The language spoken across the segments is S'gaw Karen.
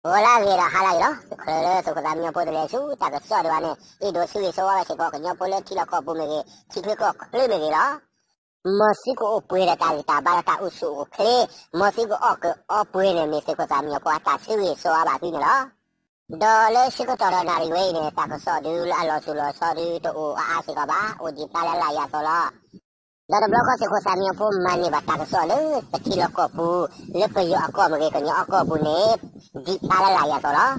ဂီၤလၢအဂ့ၤဒီးဟါလၢအဂ့ၤလီၤ. သုးခိၣ်လၢသုးခိၣ်သးမံညီဖိတလဲဆူတၢ်ကစီၣ်ဒံးဘၣ်န့ၣ် အဲၣ်ဒိးဆၢဂ့ၤဆၢဝါဘၣ်စ့ၢ်ကီး ကညီဖိလၢထံလီၢ်ကီၢ်ပူၤမ့ၢ်ဂ့ၤ ထံချၢကီၢ်ချၢမ့ၢ်ဂ့ၤလီၤ. မ်သုကအိၣ်ပှဲၤဒီးတၢ်ဂံၢ်တၢ်ဘါဒီးတၢ်အိၣ်ဆူၣ်အိၣ်ချ့, မ်သုကအီၣ်က့ၤအီပှဲၤန့ၣ် မ့ၢ်သုးခိၣ်သးမံညီဖိအတၢ်ဆၢဂ့ၤဆၢဝါဘၣ်သုန့ၣ်လီၤ. ဒီးလၢဆၢကတီၢ်ဒီးနၣ်ရံၣ်ဝဲအံၤန့ၣ် တၢ်ကစီၣ်ဒုလၢအလီၤစိၤလီၤဆီဒုတအိၣ်အါအါစ့ၢ်ကီးဘၣ်, အိၣ်ဒံးဖျါလၢအလၢအယၤအသိးလီၤ. ဒီးတဘျီဃီသုးခိၣ်သးမံညီဖိမၤန့ၢ်ဘၣ်တၢ်ကစီၣ်လၢပထံလီၢ်ကီၢ်ပူၤ, လၢပယီၤအကီၢ်မ့ၢ်ဂ့ၤ ကညီအကီၢ်ပူၤန့ၣ် ဒံးဖျါလၢအလၢအယၤအသိးလီၤ.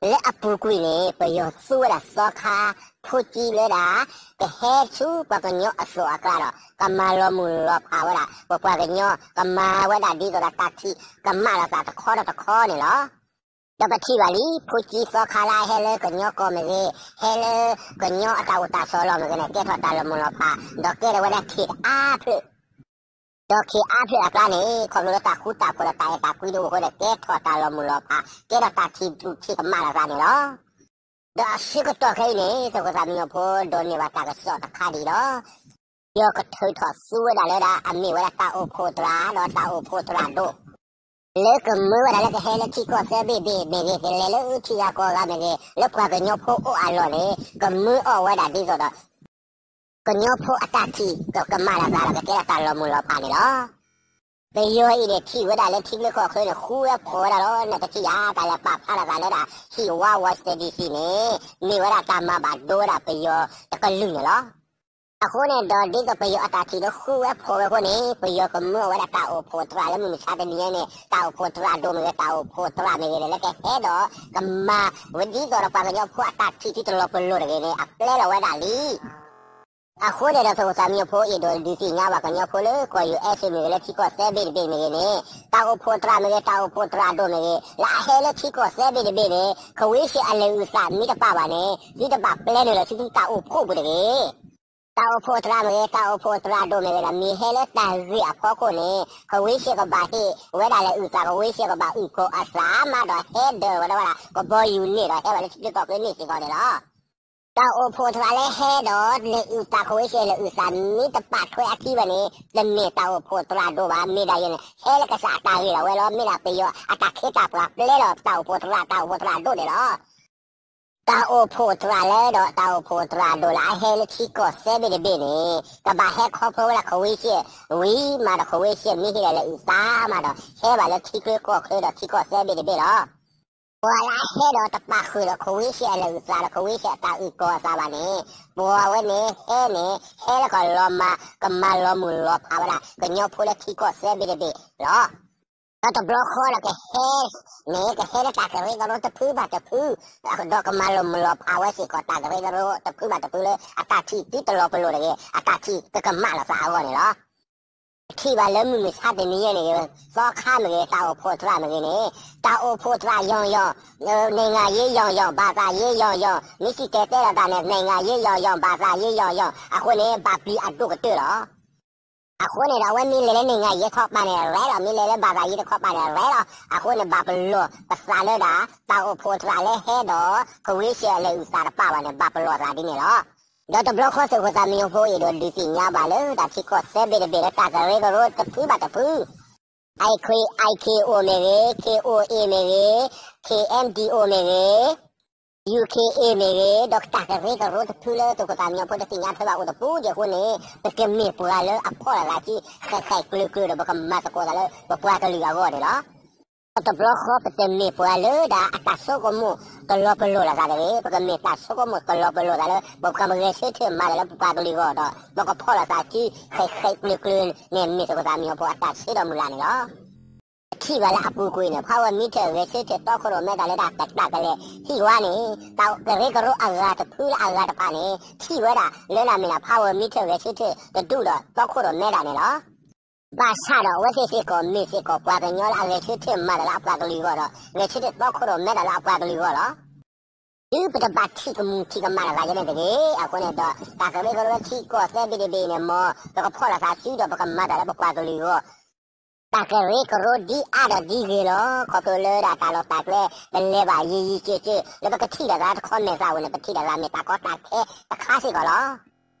လၢအပူၤကွံာ်န့ၣ် ပယီၤသူဝဲဒၣ်သီခါ ဖိကံလၢဒၣ် ကဟဲဆူပှၤကညီအသိးအကျါဒီး ကမၤလီၤမုၢ်လီၤဖးဝဲဒၣ် ပပှၤကညီ ကမၤဝဲဒၣ်ဒ်သိးဒီးတၢ်ထံၣ်ကမၣ်လိာ်သးတခီဒီးတခီန့ၣ်လီၤ. ဒီးပထံၣ်ဘၣ်လံ ဖိကံသီခါလၢအဟဲလၢကညီကီၢ်မ့ၢ်ဂ့ၤ, ဟဲလၢကညီအတၢ်အိၣ်တၢ်ဆိးလီၢ်မ့ၢ်ဂ့ၤန့ၣ် ကဲထီၣ်တၢ်လီၤမုၢ်လီၤဖး, ဒီးကဲထီၣ်ဝဲဒၣ်ခ့ၣ်အါဖျၢၣ် ဒီးခ့ၣ်အါဖျၢၣ်အကျါန့ၣ် ခီဖျိလၢတၢ်ဃူတၢ်ဖိးဒီးတၢ်အဲၣ်တၢ်ကွံတအိၣ်အဃိန့ၣ် ကဲထီၣ်တၢ်လီၤမုၢ်လီၤဖး, ကဲထီၣ်တၢ်ထံၣ်ထံၣ်ကမၣ်လိာ်သးန့ၣ်လီၤ. ဒီးအဆၢကတီၢ်ခဲအံၤန့ၣ် သုးခိၣ်သးမံညီဖိဒိးန့ၢ်ဘၣ်တၢ်ကစီၣ်တခါဒ်အံၤလီၤ. ပယီၤကထုးထီၣ်သူဝဲဒၣ်လၢဒၣ် အမ့ၢ်ဝဲဒၣ်တၢ်အိၣ်ဖှိၣ်သရၣ်ဒီးတၢ်အိၣ်ဖှိၣ်သရၣ်ဒိၣ် လၢကမၢဝဲဒၣ်လၢကဟဲလၢထံကီၢ်သၢဘ့ၣ်တဘ့ၣ်မ့ၢ်ဂ့ၤ, ကလဲၤလၢထံဂၤကီၢ်ဂၤမ့ၢ်ဂ့ၤ, လၢပှၤကညီဖိအိၣ်အလီၢ်န့ၣ် ကမၢအီၣ်ဝဲဒၣ်ဒ်သိးဒီး ကညီဖိအတၢ်ထံၣ်ကမၣ်လိာ်သးဒီး ကကဲထီၣ်တၢ်လီၤမုၢ်လီၤဖးန့ၣ်လီၤ. ပယီၤအံၤန့ၣ် ထံၣ်ဝဲဒၣ်လၢထံချၢကီၢ်ချၢန့ၣ် ဃူဝဲဖိးဝဲဒၣ်လီၤ. နကထံၣ်ဧါ, တၢ်လဲၤပာ်ဖျါလိာ်သးလၢဒၣ် ဟံၣ်ဝါ Washington D C န့ၣ် မ့ၢ်ဝဲဒၣ်တၢ်မၤဘၣ်ဒိဝဲဒၣ်ပယီၤတကလုာ်န့ၣ်လီၤ. အဃိန့ၣ်ဒီး ဒ်သိးပယီၤအတၢ်ထံၣ်လၢဃူဝဲဖိးဝဲအဃိန့ၣ် ပယီၤကမၢအီၣ်ဝဲဒၣ်တၢ်အိၣ်ဖှိၣ်သရၣ်လၢမုၢ်မဆါတနံၤအံၤန့ၣ် တၢ်အိၣ်ဖှိၣ်သရၣ်ဒိၣ်မ့ၢ်ဂ့ၤ တၢ်အိၣ်ဖှိၣ်သရၣ်မ့ၢ်ဂ့ၤန့ၣ် လၢကဟဲဒီး ကမၤဝဲဒ်သိးဒီးပှၤကညီဖိအတၢ်ထံၣ်ထံတလီၤပလိာ်တဂ့ၤန့ၣ် အပျဲလီၤဝဲဒၣ်လံ. အဃိန့ၣ်ဒီး သုးခိၣ်သးမံညီဖိအဲၣ်ဒိးဒုးသ့ၣ်ညါဘၣ်ကညီဖိလၢကီၢ် U S မ့ၢ်ဂ့ၤ လၢထံကီၢ်သၢဘ့ၣ်တဘ့ၣ်မ့ၢ်ဂ့ၤန့ၣ် တၢ်အိၣ်ဖှိၣ်သရၣ်မ့ၢ်ဂ့ၤ တၢ်အိၣ်ဖှိၣ်သရၣ်ဒိၣ်မ့ၢ်ဂ့ၤ လၢအဟဲလၢထံကီၢ်သၢဘ့ၣ်တဘ့ၣ်န့ၣ် ခဝ့ၡ့ၣ်အလဲၤအုၣ်သးမ့ၢ်တပာ်ဘၣ်န့ၣ် သုတဘၣ်ပျဲနုာ်လီၤဆူသုတၢ်အိၣ်ဖှိၣ်ပူၤတဂ့ၤ. တၢ်အိၣ်ဖှိၣ်သရၣ်မ့ၢ်ဂ့ၤ တၢ်အိၣ်ဖှိၣ်သရၣ်ဒိၣ်မ့ၢ်ဂ့ၤဒီး မ့ၢ်ဟဲလၢတၢ်ဂ့ၢ်အဖီခိၣ်န့ၣ် ခဝ့ၡ့ၣ်ကဘၣ်ဟ့ၣ်ဝဲဒၣ်လဲၤအုၣ်သး ခဝ့ၡ့ၣ်ကဘၣ်အုၣ်ကီၤအသးမးဒီး ဟဲဒၢးဝဲဒၣ်ဝဲဒၣ် ကဘီယူၤန့ၣ်ဒီး ဟဲဝဲလၢထံချၢကီၢ်ချၢန့ၣ်စ့ၢ်ကီးန့ၣ်လီၤ. တၢ်အိၣ်ဖှိၣ်သရၣ်လၢဟဲဒီး လဲၤအုၣ်သး ခဝ့ၡ့ၣ်လဲၤအုၣ်သး မ့ၢ်တပာ်ထွဲအထံဘၣ်န့ၣ် တမ့ၢ်တၢ်အိၣ်ဖှိၣ်သရၣ်ဒိၣ်ဘၣ်. မ့ၢ်ဒၣ်ယဲန့ၣ် ဟဲလၢကစၢ်အတၢ်ဂ့ၢ်လီၤဝဲလီၤ. မ့ၢ်ဒၣ်ပယီၤအတၢ်ခ့တၢ်ပှၤပျဲလီၤ တၢ်အိၣ်ဖှိၣ်သရၣ် တၢ်အိၣ်ဖှိၣ်သရၣ်ဒိၣ်န့ၣ်လီၤ. တၢ်အိၣ်ဖှိၣ်သရၣ်လၢဒီး တၢ်အိၣ်ဖှိၣ်သရၣ်ဒိၣ်လၢအဟဲလၢထံကီၢ်သၢဘ့ၣ်တဘ့ၣ်န့ၣ် ကဘၣ်ဟဲခီဖျိဝဲဒၣ် ခဝ့ၡ့ၣ်ဝံၤမးဒီး ခဝ့ၡ့ၣ်မ့ၢ်ဟ့ၣ်ဒီးလဲၤအုၣ်သးမးဒီး ဟဲဘၣ်လၢထံချၢကီၢ်ချၢဒီးထံကီၢ်သၢဘ့ၣ်တဘ့ၣ်လီၤ. ပှၤလၢအဟဲဒီးတပာ်ဃုာ်ဒီး ခဝ့ၡ့ၣ်အလဲၤအုၣ်သးဒီး ခဝ့ၡ့ၣ်အတၢ်အုၣ်ကီၤအသးဘၣ်န့ၣ် ပှၤဝဲန့ၣ်ဟဲန့ၣ် ဟဲလၢကလီၤမၢ် ကမၤလီၤမုၢ်လီၤဖးဝဲဒၣ် ကညီဖိလၢထံကီၢ်သၢဘ့ၣ်တဘ့ၣ်လီၤ. ဒီးတဘျီဃီဒီးကဟဲန့ၣ် ကဟဲလၢတၢ်ကရၢကရိတဖုဘၣ်တဖု ဒီးကမၤလီၤမုၢ်လီၤဖးဝဲစ့ၢ်ကီး တၢ်ကရၢကရိတဖုဘၣ်တဖုလၢ အတၢ်ထံၣ်သုတလီၤပလိာ်တဂ့ၤ အတၢ်ထံၣ်သုကမၣ်လိာ်သးအဂီၢ်န့ၣ်လီၤ. ပထံၣ်ဘၣ်လၢမုၢ်မဆါတနံၤအံၤန့ၣ် သီခါမ့ၢ်ဂ့ၤ တၢ်အိၣ်ဖှိၣ်သရၣ်မ့ၢ်ဂ့ၤန့ၣ် တၢ်အိၣ်ဖှိၣ်သရၣ်ယီၤယီၤ နိုင်ငံရေးယီၤယီၤ ဘာသာရေးယီၤယီၤ မ့ၢ်စံၣ်တဲၤတဲလီၤတၢ်န့ၣ် နိုင်ငံရေးယီၤယီၤ ဘာသာရေးယီၤယီၤ အဃိန့ၣ် ဘၣ်ပျံၤအဒိၣ်ကတၢၢ်လီၤ. အဃိန့ၣ်ဒီး အဝဲမ့ၢ်လဲၤလၢ နိုင်ငံရေး တခီပၤန့ၣ် ရဲလီၤ, မ့ၢ်လဲၤလၢ ဘာသာရေး တခီပၤန့ၣ် ရဲလီၤ. အဃိန့ၣ် ဘၣ်ပလီၢ်ပသးလၢဒၣ် တၢ်အိၣ်ဖှိၣ်သရၣ်လၢဟဲဒီး ခဝ့ၡ့ၣ်အလဲၤအုၣ်သးတပာ်ဘၣ်န့ၣ် ဘၣ်ပလီၢ်သးဒ်န့ၣ်လီၤ. ဒီးတဘျီဃီသုးခိၣ်သးမံညီဖိအံၤဒီး ဒုးသ့ၣ်ညါဘၣ်လၢတၢ်ထံကီၢ်သၢဘ့ၣ်တဘ့ၣ်လၢတၢ်ကရၢကရိတဖုဘၣ်တဖု IK, IKO မ့ၢ်ဂ့ၤ, KOA မ့ၢ်ဂ့ၤ, KNDO မ့ၢ်ဂ့ၤ, UKA မ့ၢ်ဂ့ၤ, ဒီးတၢ်ကရၢကရိတဖုလၢသုးခိၣ်သးမံညီဖိတသ့ၣ်ညါထွဲဘၣ်အိၣ်တပူၤဒံးအဃိန့ၣ် ပကမ့ၢ်ပှၤလၢအဖီၣ်လိာ်သးစု ဃဲးဃဲးကျၢၤကျၢၤဒီး ပကမၤသကိးသးလၢပပှၤကလုာ်အဂီၢ်န့ၣ်လီၤ. ဒီးတဘျီဃီပတမ့ၢ်ပှၤလၢဒၣ်အတၢ်ဆိကမိၣ်ကလီၤပလိာ်လိာ်သးတဂ့ၤ, ပကမ့ၢ်တၢ်ဆိကမိၣ်ကလီၤပလိာ်သးလၢ ပကဂဲၤဆၢထၢၣ်မၤတၢ်လၢပပှၤကလုာ်အဂီၢ်ဒီး ပကဖီၣ်လိာ်သးစု ဃဲးဃဲးကျၢၤကျၢၤန့ၣ် မ့ၢ်သုးခိၣ်သးမံညီဖိအတၢ်ဆၢဒီးမုၢ်လၢ်န့ၣ်လီၤ. ပထံၣ်ဘၣ်လၢအပူၤကွံာ်န့ၣ် ဖးဝဲမံထၢၣ်ဂဲၤဆၢထၢၣ်တီခိၣ်ရိၣ်မဲတၢ်လၢတၢ်ကလဲၤဟံၣ်ဝါန့ၣ် တၢ်ကရၢကရိအဂၤတဖုလၢအဂၤတဖၣ်န့ၣ် ထံၣ်ဝဲဒၣ်လၢနမ့ၢ်ဒၣ်ဖးဝဲမံထၢၣ်ဂဲၤဆၢထၢၣ်တဒူၣ်ဒီးတီခိၣ်ရိၣ်မဲတၢ်န့ၣ်လီၤ. ဘၣ်ဆၣ်ဒီးအဝဲသ့ၣ်စ့ၢ်ကီး မ့ၢ်စ့ၢ်ကီးပှၤကညီလၢအဂဲၤဆၢထၢၣ်မၤတၢ်လၢအပှၤကလုာ်အဂီၢ်ဒီး ဂဲၤဆၢထၢၣ်တီခိၣ်ရိၣ်မဲတၢ်လၢအပှၤကလုာ်အဂီၢ်လီၤ. တုၤပတဘၣ်ထံၣ်ကမူၣ်ထံၣ်ကမၣ်လိာ်သးယဲန့ၣ်တဂ့ၤ. အဃိန့ၣ်ဒီး တၢ်ကရၢကရိလၢထံကီၢ်သၢဘ့ၣ်တဘ့ၣ်န့ၣ် မ်ပကဖီၣ်လိာ်သးစုဒီးပကမၤတၢ်လၢပပှၤကလုာ်အဂီၢ် တၢ်ကရၢကရိဒ်အါဒီးဒ်ဂ့ၤလီၤ. ခီဖျိလၢဒၣ်တၢ်လီၢ်တၢ်ကျဲ ပလဲၤဘၣ်ယံာ်ယံာ်စၢၢ်စၢၢ် လၢပကထံၣ်လိာ်သးတခီမဲာ်သးဝဲန့ၣ် ပထံၣ်လိာ်သးမ့ၢ်တၢ်ကီတၢ်ခဲတခါစ့ၢ်ကီးလီၤ.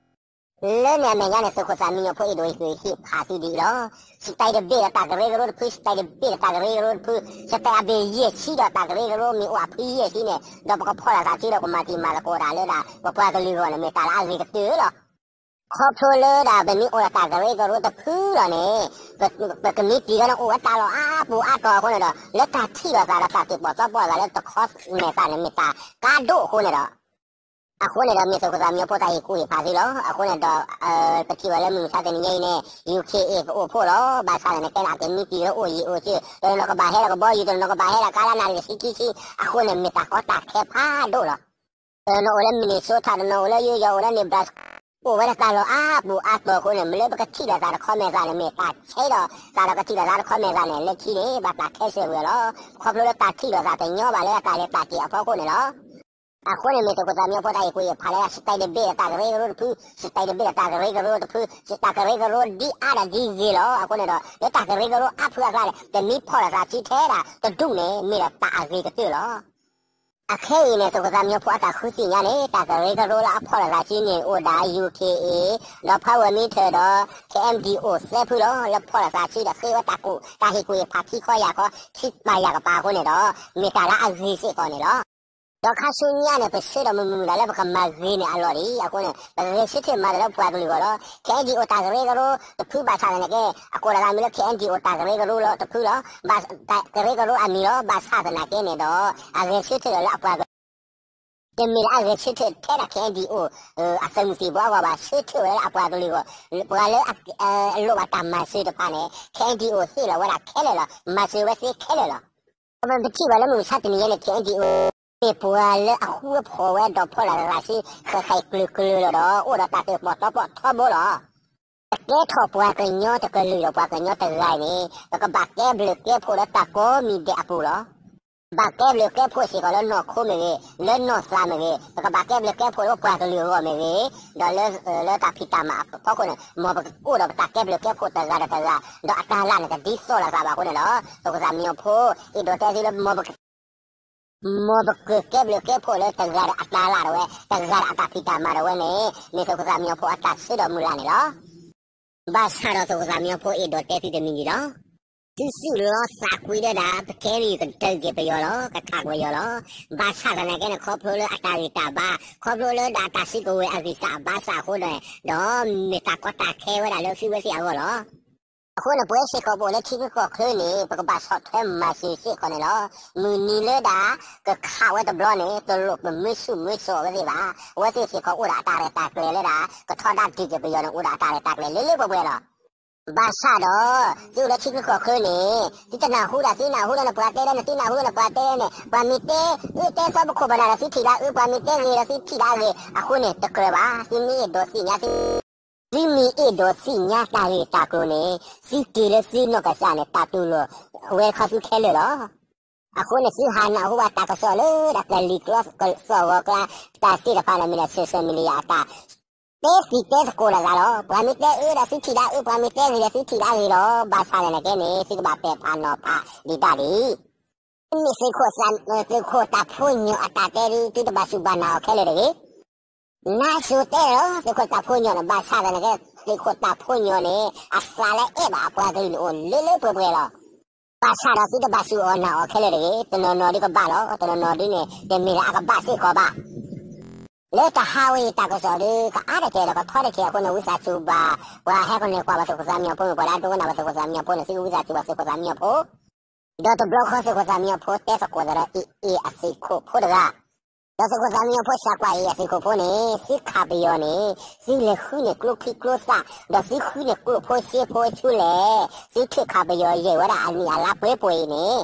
လၢန့ၣ်အမဲာ်ညါန့ၣ် သုးခိၣ်သၣ်မံညီၤဖိအဲၣ်ဒိးဟ့ၣ်ဖးသုဒ်အံၤလီၤ. စတဲးတဘ့ၣ်ဒီးတၢ်ကရၢကရိတဖု, စတဲးတဘ့ၣ်ဒီးတၢ်ကရၢကရိတဖု, စတဲးအဘ့ၣ်ယဲၢ်ဆံဒီးတၢ်ကရၢကရိမ့ၢ်အိၣ်အဖုယဲၢ်ဆံန့ၣ် ဒီးပကဖီၣ်လိာ်သးစုဒီးကမၤတံၤမၤသကိးတၢ်လၢဒၣ် ပပှၤကလုာ်အဂီၢ်န့ၣ် မ့ၢ်တၢ်လၢအဂ့ၤကတၢၢ်လီၤ. ခီဖျိလၢဒၣ်ပမ့ၢ်အိၣ်ဒီးတၢ်ကရၢကရိတဖုလီၤန့ၣ် ပကမ့ၢ်တံၤဒီးန့ၣ်အိၣ်ဝဲတၢ်လီၢ်အါပူၤအါတီၤအဃိန့ၣ်ဒီး လၢတၢ်ထံၣ်လိာ်သးဒီးတၢ်တၢၣ်ပီၣ်သီပီၣ်သးလၢတခီမဲာ်သးန့ၣ် မ့ၢ်တၢ်ကါဒိၣ်အဃိန့ၣ်ဒီး အဃိန့ၣ်ဒီး မ့ၢ်သုးခိၣ်သၣ်မံညီၤဖိတၢ်ဟ့ၣ်ကူၣ်ဟ့ၣ်ဖးသုလီၤ. အဃိန့ၣ်ဒီး ပထံၣ်ဝဲလၢမုၢ်မဆါတနံၤညါအံၤန့ၣ် ယူၣ်ခ့ၣ်အ့ၣ် ကအိၣ်ဖှိၣ်လီၤ. ဘၣ်ဆၣ်သနာ်က့န့ၣ် အတမံတံၤလၢအိၣ်ယံၤအိၣ်ဆၢ, တနီၤနီၤကဘၣ်ဟဲဒီးကဘီယူၤ, တနီၤနီၤကဘၣ်ဟဲဒီးကါလၢနၣ်ရံၣ်တဆံခံဆံ, အဃိန့ၣ် မ့ၢ်တၢ်ကီတၢ်ခဲဖးဒိၣ်လီၤ. တနီၤအိၣ်လၢ Minnesota, တနီၤအိၣ်လၢ New York, အိၣ်လၢ Nebraska, အိၣ်ဝဲဒၣ်တၢ်လီၢ်အါပူၤအါတီၤအဃိန့ၣ် မ့ၢ်လၢပကထံၣ်လိာ်သးတခီမဲာ်သးန့ၣ် မ့ၢ်တၢ်ဆဲးဒီးသးဒီးကထံၣ်လိာ်သးတခီမဲာ်သးန့ၣ် လၢခံန့ၣ် ဘၣ်တၢ်ခဲစၢၣ်ဝဲလီၤ. ခီဖျိလၢတၢ်ထံၣ်လိာ်သးတညီဘၣ်လၢအတၢ်လဲၤတၢ်က့ၤအဖီခိၣ်န့ၣ်လီၤ. အဃိန့ၣ် မ့ၢ်သုးခိၣ်သၣ်မံညီၤဖိတၢ်ဟ့ၣ်ကူၣ်ဟ့ၣ်ဖးလၢ စတဲးတဘ့ၣ်ဒီးတၢ်ကရၢကရိတဖု, စတဲးတဘ့ၣ်ဒီးတၢ်ကရၢကရိတဖု, တၢ်ကရၢကရိဒ်အါဒီးဒ်ဂ့ၤလီၤ. အဃိန့ၣ်ဒီး လၢတၢ်ကရၢကရိအါဖုအကျါန့ၣ် ပမ့ၢ်ဖီၣ်လိာ်သးစုထဲဒၣ်တဒူၣ်န့ၣ် မ့ၢ်ဒီးတၢ်အဂ့ၤကတၢၢ်လီၤ. အခဲအံၤန့ၣ် သုးခိၣ်သၣ်မံညီၤဖိအတၢ်ဃုသ့ၣ်ညါန့ၣ် တၢ်ကရၢကရိလၢအဖီၣ်လိာ်သးစုန့ၣ် အိၣ်ဒၣ် ယူၣ်ခ့ၣ်အ့ၣ် ဒီး Power Meter ဒီး ခ့ၣ်အဲၣ်ဒံၣ်အိၣ် သၢဖုလီၤ. လၢဖီၣ်လိာ်သးစုဒီးဃ့ဝဲတၢ်ကူၣ်တၢ်ဟ့ၣ်ကူၣ်ဟ့ၣ်ဖးခံခီယၢ်ခီ ခံပၤယၢ်ကပၤအဃိန့ၣ်ဒီး မ့ၢ်တၢ်လၢအဂ့ၤစ့ၢ်ကီးန့ၣ်လီၤ. ဒီးခါဆူညါန့ၣ် ပဆၢဒီးမုၢ်မုၢ်ဒၣ်လၢပကမၤဂ့ၤန့ၢ်အလီၢ်လံအဃိန့ၣ် ပဂဲၤဆၢထၢၣ်မၤတၢ်လၢပှၤကလုာ်အဂီၢ်လီၤ. ခ့ၣ်အဲၣ်ဒံၣ်အိၣ်တၢ်ကရၢကရိတဖုဘၣ်ဆၣ်သနာ်က့ အကိးလိာ်သးမ့ၢ်လၢ ခ့ၣ်အဲၣ်ဒံၣ်အိၣ်တၢ်ကရၢကရိလီၤတဖုလီၤ. တၢ်ကရၢကရိအမံၤလီၤ. ဘၣ်ဆၣ်သနာ်က့န့ၣ်ဒီး အဂဲၤဆၢထၢၣ်ဒီးလၢအပှၤကလုာ် တမ့ၢ်လၢအဂဲၤဆၢထၢၣ်ထဲဒၣ် ခ့ၣ်အဲၣ်ဒံၣ်အိၣ် အသုးမုၢ်သံၣ်ဘိအဂီၢ်ဘၣ်, ဆၢထၢၣ်ဝဲလၢအပှၤကလုာ်အဂီၢ်, ပှၤလၢအလိၣ်ဘၣ်တၢ်မၤစၢၤတဖၣ်န့ၣ် ခ့ၣ်အဲၣ်ဒံၣ်အိၣ် ဟ့ၣ်လီၤဝဲဒၣ်ခဲလၢာ်လီၤ. မၤစၢၤဝဲသ့ခဲလၢာ်လီၤ. ပထံၣ်ဘၣ်လၢမုၢ်မဆါတနံၤညါန့ၣ် ခ့ၣ်အဲၣ်ဒံၣ်အိၣ် မ့ၢ်ပှၤလၢအဃူအဖိးဝဲဒီးဖီၣ်လိာ်သးစု ဃဲးဃဲးကျၢၤကျၢၤလီၤဒီး အိၣ်ဒီးတၢ်တၢၣ်ပီၣ်သီပီၣ်ထီဘိလီၤ. ပကဲထီၣ်ပှၤကညီတကလုာ်ဒီးပှၤကညီတဂၤအံၤန့ၣ် ပကဘၣ်ကဲဘျုးကဲဖှိၣ်လၢတၢ်ကိးမံၤဒဲးအပူၤလီၤ. ဘၣ်ကဲဘျုးကဲဖှိၣ်စ့ၢ်ကီးလၢနီၢ်ခိမ့ၢ်ဂ့ၤ, လၢနီၢ်သးမ့ၢ်ဂ့ၤ, ပကဘၣ်ကဲဘျုးကဲဖှိၣ်လၢပှၤကလုာ်အဂီၢ်မ့ၢ်ဂ့ၤ, ဒီးလၢ လၢတၢ်ဖံးတၢ်မၤအဖီခိၣ်န့ၣ် မ်ပကအိၣ်ဒီးပတၢ်ကဲဘျုးကဲဖှိၣ်တဂၤဒီးတဂၤ, ဒီးအတၢ်လၢ်န့ၣ်ကဒ်သိးလိာ်သးဘၣ်အဃိန့ၣ်လီၤ. သုးခိၣ်သၣ်မံညီၤဖိ အဲၣ်ဒိးတဲသုလၢ မ်ပကကဲဘျုးကဲဖှိၣ်လၢတဂၤဒီးအတၢ်လၢ်ဒၣ်ဝဲ, တဂၤဒီးအတၢ်ဖံးတၢ်မၤဒၣ်ဝဲန့ၣ် မ့ၢ်သုးခိၣ်သၣ်မံညီၤဖိအတၢ်ဆၢဒီးမုၢ်လၢ်န့ၣ်လီၤ. ဘၣ်ဆၣ်ဒီးသုးခိၣ်သၣ်မံညီၤဖိအဲၣ်ဒိးတဲသုတမံၤဒံးလီၤ. သုစူၢ်လီၤသးကွံဒၣ်ဒၣ် ပကဲဘျုးကတၢၢ်က့ၤပယီၤလီၤ, ကခးပယီၤလီၤ. ဘၣ်ဆၣ်သနာ်က့န့ၣ် ခီဖျိလၢအတၢ်ဂံၢ်တၢ်ဘါ, ခီဖျိလၢဒၣ်တၢ်စုကဝဲၤအဂံၢ်စၢ်ဘါစၢ်အဃိဒီး, ဒီးမ့ၢ်တၢ်ကီတၢ်ခဲဝဲဒၣ်လၢသုဝဲသ့ၣ်အဂီၢ်လီၤ. အဃိန့ၣ် ပဝဲစ့ၢ်ကီးပအိၣ်လၢထံချၢကီၢ်ချၢန့ၣ် ပကဘၣ်ဆီၣ်ထွဲမၤစၢၤစ့ၢ်ကီးန့ၣ်လီၤ. မုၢ်နံၤလၢဒၣ် ကခးဝဲတဘျီန့ၣ် တလိၣ်ပမၢဆူၣ်မၢစိးအဝဲသ့ၣ်ဘၣ်. အဝဲသ့ၣ်စ့ၢ်ကီးအိၣ်ဒီးအတၢ်ရဲၣ်တၢ်ကျဲၤလၢဒၣ် ကထီဒါဒုးက့ၤပယီၤန့ၣ် အိၣ်ဒီးအတၢ်ရဲၣ်တၢ်ကျဲၤလၢလၢပှဲၤပှဲၤလီၤ. ဘၣ်ဆၣ်ဒီး သုအိၣ်လၢထံချၢကီၢ်ချၢန့ၣ် သုတနၢ်ဟူဒၣ် သုနၢ်ဟူဒီးနပှၤတဲဒၣ်န့ၣ် သုနၢ်ဟူဒီးနပှၤတဲဒၣ်န့ၣ် ပှၤမ့ၢ်တဲအၢတဲသီပခိၣ်ပနၢ်ဒီးသုထံၣ်ဒၣ်အၢ ပှၤမ့ၢ်တဲဂ့ၤဒီးသုထံၣ်ဒၣ်ဂ့ၤ အဃိန့ၣ် တကြၢးဘၣ်. သုမ့ၢ်အဲၣ်ဒိးသ့ၣ်ညါ သု သုမ့ၢ်အဲၣ်ဒိးသ့ၣ်ညါတၢ်ဂ့ၢ်တၢ်ကျိၤန့ၣ် သုက့ၤလၢသုနီၢ်ကစၢ်န့ၣ် တၢ်တူၢ်လိာ်ဝဲခီသုခဲလၢာ်လီၤ. အဃိန့ၣ် သုဟးနၢ်ဟူဘၣ်တၢ်ကစီၣ်လၢဒၣ်ကလံၤကျိာ်ကစီၣ်ဂီၤကျါ တၢ်သ့ၣ်တဖၣ်န့ၣ်မ့ၢ်ဒၣ် social media အတၢ် တဲသံၣ်တဲသကိးလိာ်သးလီၤ. ပှၤမ့ၢ်တဲအၢဒီးသုထံၣ်ဒၣ်အၢ ပှၤမ့ၢ်တဲဂ့ၤဒီးသုထံၣ်ဒၣ်ဂ့ၤလီၤ. ဘၣ်ဆၣ်သနာ်က့န့ၣ် သုကဘၣ်ပဲာ်ဖးနီၤဖးဒံးတၢ်ဒံး မ့ၢ်သုးခိၣ်သး သုးခိၣ်တၢ်ဖိညီအတၢ်တဲဒုး သုတဘၣ်စူၢ်ဘၣ်နာ်အီၤခဲလၢာ်တဂ့ၤ. နါစိၤတဲလီၤ သုးခိၣ်တၢ်ဖိညီန့ၣ် ဘၣ်ဆၣ်သနာ်က့ သုးခိၣ်တၢ်ဖိညီန့ၣ် အသးလၢအဲၣ်ဘၣ်အပှၤကလုာ်န့ၣ်အိၣ်လၢလၢပှဲၤပှဲၤလီၤ. ဘၣ်ဆၣ်ဒီးသုတဘၣ်စူၢ်အီၤနာ်အီၤခဲလၢာ်တဂ့ၤ. တနီၤနီၤဒုကဘၣ်လီၤ, တနီၤနီၤဒုန့ၣ် တမ့ၢ်လၢအကဘၣ်စ့ၢ်ကီးဘၣ်. လၢတဟါဝဲအံၤတၢ်ကစီၣ်ဒုး ကအါတက့ၢ်ဒီး ကထီတက့ၢ်အဃိန့ၣ် ဝံသးစူၤဘၣ် ပှၤဟဲကနၣ်ကွၢ်ဘၣ်သုးခိၣ်သၣ်မံညီၤဖိ မ့ၢ်ပှၤလၢအဒိကနၣ်ဘၣ်သုးခိၣ်သၣ်မံညီၤဖိန့ၣ် သုကဝံသးစူၤဘၣ်သုးခိၣ်သၣ်မံညီၤဖိ ဒီးတဘျီဃီသုးခိၣ်သၣ်မံညီၤဖိတဲသကိးသးဒီး AA အသုးခိၣ်ဖိတဂၤ, ဒီးသုးခိၣ်သၣ်မံညီၤဖိစံးကွၢ် AA အသုးခိၣ်ဖိန့ၣ် သုခးပယီၤန့ၣ် သုလဲၤဃုန့ၢ်ကျိချံကျိသၣ် ဒီးသုဃုန့ၢ်ကျိဖိစ့ဖိဆူလဲၣ်, သုထုးခးပယီၤယဲၢ်ဝဲဒၣ်အနံၣ်အလါပှဲၤပှဲၤအံၤန့ၣ်,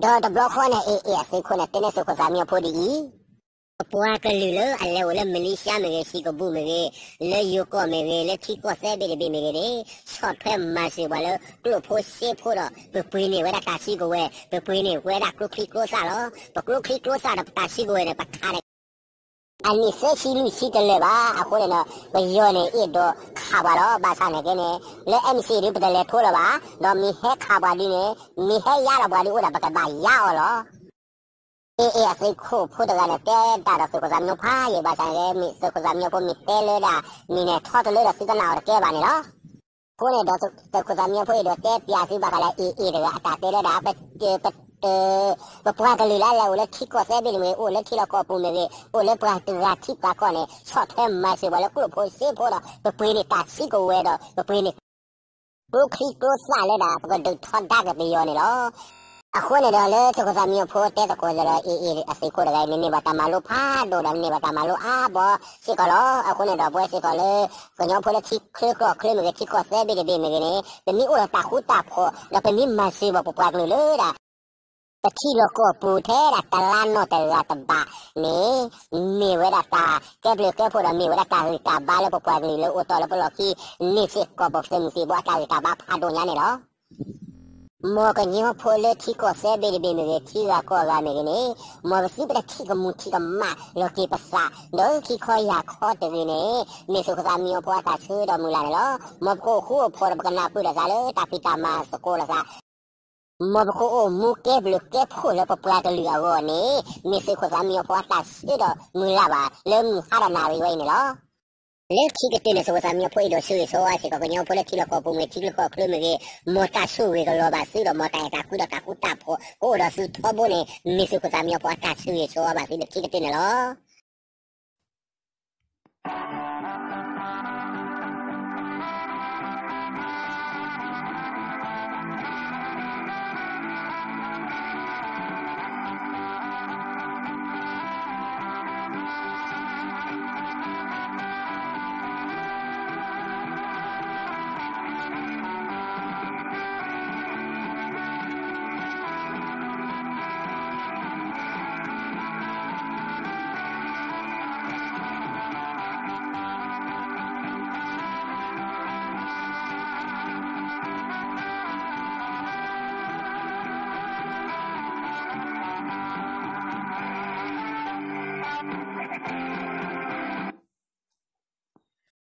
ဒီးတဘျီဃီန့ၣ် AA အသုးခိၣ်န့ၣ် တဲန့ၢ်သုးခိၣ်သၣ်မံညီၤဖိဒ်အံၤ ပပှၤကလုာ်လၢအလဲၤအိၣ်လၢ Malaysia မ့ၢ်ဂ့ၤ, စ့ၢ်ကဘူၣ်မ့ၢ်ဂ့ၤ, လၢယိၤကီၢ်မ့ၢ်ဂ့ၤ, လၢထံကီၢ်သၢဘ့ၣ်တဘ့ၣ်မ့ၢ်ဂ့ၤန့ၣ်, ဆီၣ်ထွဲမၤစၢၤပှၤလၢကျိဖိစ့ဖိဒီး ပပှ့ၤန့ၢ်ဝဲဒၣ်တၢ်စုကဝဲၤ, ပပှ့ၤန့ၢ်ဝဲဒၣ်ကျိချံကျိသၣ်လီၤ. ပကျိချံကျိသၣ်ဒီးပတၢ်စုကဝဲၤန့ၣ် ပခးန့ၣ် အနံၣ်သၢဆံလွံၢ်ဆံတလၢာ်ဘၣ်. အဃိန့ၣ်ဒီး ပယီၤန့ၣ် အဲၣ်ဒိးခးပှၤလီၤ. ဘၣ်ဆၣ်သနာ်က့န့ၣ် လၢ NCA ဒုး ပတလဲၤထိလၢၤဘၣ်. ဒီးမ့ၢ်ဟဲခးပှၤဒုးန့ၣ် မ့ၢ်ဟဲယါလီၤပှၤဒုးအိၣ်ဒၣ် ပကဘၣ်ယါအီၤလီၤ. အ့ၣ်အ့ၣ် အသုးခိၣ်ဖိတဂၤန့ၣ် တဲတၢ်ဒီးသုးခိၣ်သးမံဖိဖးယံာ်ဘၣ်ဆၣ်ဂ့ၤ မ့ၢ်သုးခိၣ်သးမံဖိမ့ၢ်တဲလၢဒၣ် မ့ၢ်န့ၣ်ထီတလၢဒီးသုကနၣ်အီၤတကဲဘၣ်န့ၣ်လီၤ. အဃိန့ၣ်ဒီး သုးခိၣ်သးမံဖိအံၤဒီးတဲပျးသုဘၣ်ဃးလၢ အ့ၣ်အ့ၣ် တဂၤအတၢ်တဲလၢဒၣ် ပ ပ ပပှၤကလုာ်လၢအလဲၤအိၣ်လၢထံကီၢ်သၢဘ့ၣ်တဘ့ၣ်မ့ၢ်ဂ့ၤ အိၣ်လၢထံလီၢ်ကီၢ်ပူၤမ့ၢ်ဂ့ၤ အိၣ်လၢပှၤတဂၤထံပှၤကီၢ်န့ၣ် ဆီၣ်ထွဲမၤစၢၤပှၤလၢကျိၣ်ဖိစ့ဖိဒီး ပပှ့ၤန့ၢ်တၢ်စုကဝဲၤဒီး ပပှ့ၤန့ၢ် ကျိချံကျိသၣ်လၢဒၣ် ပကဒုးထီဒါက့ၤပယီၤန့ၣ်လီၤ. အဃိန့ၣ်ဒီး လၢသုးခိၣ်သးမံဖိတဲသကိးဒီး အ့ၣ်အ့ၣ် အသုးခိၣ်တဂၤအံၤန့ၣ် န့ၢ်ဘၣ်တၢ်မၤလိဖးဒိၣ်ဒီး န့ၢ်ဘၣ်တၢ်မၤလိအါဘီစ့ၢ်ကီးလီၤ. အဃိန့ၣ်ဒီး ပဝဲစ့ၢ်ကီးလၢ ကညီဖိလၢထံချၢကီၢ်ချၢမ့ၢ်ဂ့ၤ ထံကီၢ်သၢဘ့ၣ်တဘ့ၣ်မ့ၢ်ဂ့ၤန့ၣ် ပမ့ၢ်အိၣ်ဒီးတၢ်ဃူတၢ်ဖိး ဒီးပမ့ၢ်မၤစၢၤဘၣ်ပပှၤကလုာ်လၢဒၣ် ပထံလီၢ်ကီၢ်ပူၤထဲဒၣ်တလါနီၢ်တဂၤတဘၣ်န့ၣ် မ့ၢ်ဝဲဒၣ်တၢ်ကဲဘျုးကဲဖှိၣ်ဒီး မ့ၢ်ဝဲဒၣ်တၢ်ဂံၢ်တၢ်ဘါလၢပပှၤကလုာ်လၢအိၣ်တီၢ်လၢပလီၢ်ခံန့ၣ်စ့ၢ်ကီး ပသုးမုၢ်သံၣ်ဘိအတၢ်ဂံၢ်တၢ်ဘါဖးဒိၣ်ညါန့ၣ်လီၤ. မ်ကညီဖိလၢထံကီၢ်သၢဘ့ၣ်တဘ့ၣ်မ့ၢ်ဂ့ၤ ထံဂၤကီၢ်ဂၤမ့ၢ်ဂ့ၤန့ၣ် မ်ပသုပတထံၣ်ကမူၣ်ထံၣ်ကမၣ်လီၤက့ၤပသး ဒီးခံခီယၢ်ခီတဂ့ၤန့ၣ် မ့ၢ်သုးခိၣ်သးမံဖိအတၢ်ဆၢဒီးမုၢ်လၢ်န့ၣ်လီၤ. မ်ပကအိၣ်ဃူအိၣ်ဖိးဒီးပကနၢ်ပၢၢ်လိာ်သးလၢတၢ်ဖံးတၢ်မၤသကိးလိာ်သး မ်ပကအိၣ်မူကဲဘျုးကဲဖှိၣ်လၢပပှၤကလုာ်အဂီၢ်န့ၣ် မ့ၢ်သုးခိၣ်သးမံဖိအတၢ်ဆၢဒီးမုၢ်လၢ်ဘၣ် လၢမုၢ်ဟါဒီးနၣ်ရံၣ်ဝဲအံၤန့ၣ်လီၤ. လၢခံကတၢၢ်န့ၣ် သုးခိၣ်သးမံဖိအံၤဒီးဆၢဂ့ၤဆၢဝါစ့ၢ်ကီး ကညီဖိလၢထံလီၢ်ကီၢ်ပူၤမ့ၢ်ဂ့ၤ ထံချၢကီၢ်ချၢမ့ၢ်ဂ့ၤ မ်တၢ်ဆိၣ်ဂ့ၤကလီၤဘၣ်သုဒီး မ်တၢ်အဲၣ်တၢ်ကွံဒီးတၢ်ဃူတၢ်ဖိး ကအိၣ်ဒီးသုထီဘိန့ၣ် မ့ၢ်သုးခိၣ်သးမံဖိအတၢ်ဆၢဂ့ၤဆၢဝါဘၣ်သုလၢခံကတၢၢ်န့ၣ်လီၤ.